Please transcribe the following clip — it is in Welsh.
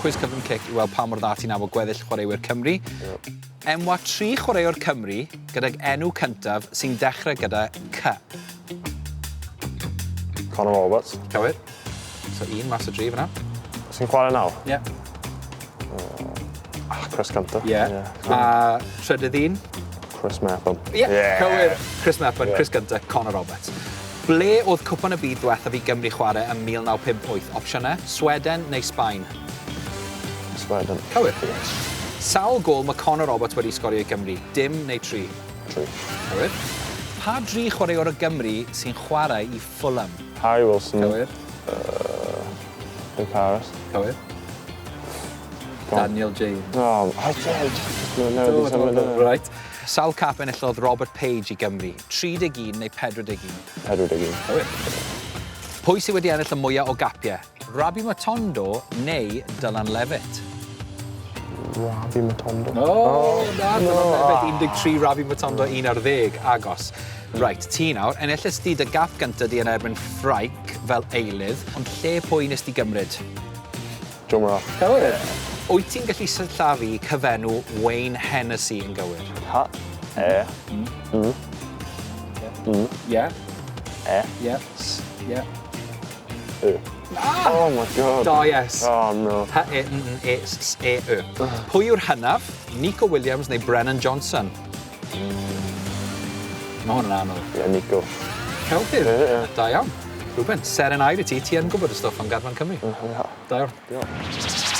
Cwis cyflym cic i weld pa mor dda ti'n nabod gweddill chwaraewyr Cymru. Enwa tri chwaraewr Cymru gydag enw cyntaf sy'n dechrau gyda C. Conor Roberts. Cywir. So un mas o dri fyna. Sy'n chwarae nawr? Ie. Yeah. Ah, Chris Gunter. Ie. Yeah. A trydydd un? Chris Mepham. Ie, yeah. cywir. Chris Mepham, yeah. Chris Gunter, Conor Roberts. Ble oedd Cwpan y Byd ddiwethaf i Gymru chwarae ym 1958? Opsiynau, Sweden neu Sbaen? Sweden. Cywir. Yes. Sawl gol mae Conor Roberts wedi sgorio i Gymru? Dim neu tri? Tri. Cywir. Pa dri chwaraewr o Gymru sy'n chwarae i Fulham? Harry Wilson. Cywir. Luke Harris. Cywir. Daniel James. Oh, I did. No, no, no, Right. Sawl cap enillodd Robert Page i Gymru? 31 neu 41? 41. Cywir. Pwy sydd wedi ennill y mwyaf o gapiau? Rabbi Matondo neu Dylan Levitt? Rabbi Matondo. Oh, na, Dylan Levitt, 13, Rabbi Matondo, 1 ar 10, agos. Reit, ti nawr, enillais di dy gap gyntaf di yn erbyn Ffrainc fel eilydd, ond lle pwy nes di gymryd? Joe Morrell. Cywir. Wyt ti'n gallu sillafu cyfenw Wayne Hennessy yn gywir? H, E, N, N, Ie. E, Ie. S, Ie. Y. Oh my God. Da, yes. Oh no. H, E, N, N, E, S, S, E, Y. Pwy yw'r hynaf, Nico Williams neu Brennan Johnson? Mae hwn yn anodd. Ie, Nico. Cywir. Ie, ie. Da iawn. Reuben, seren aur i ti, ti yn gwybod y stwff am Garfan Cymru. Ie. Da iawn. Diolch.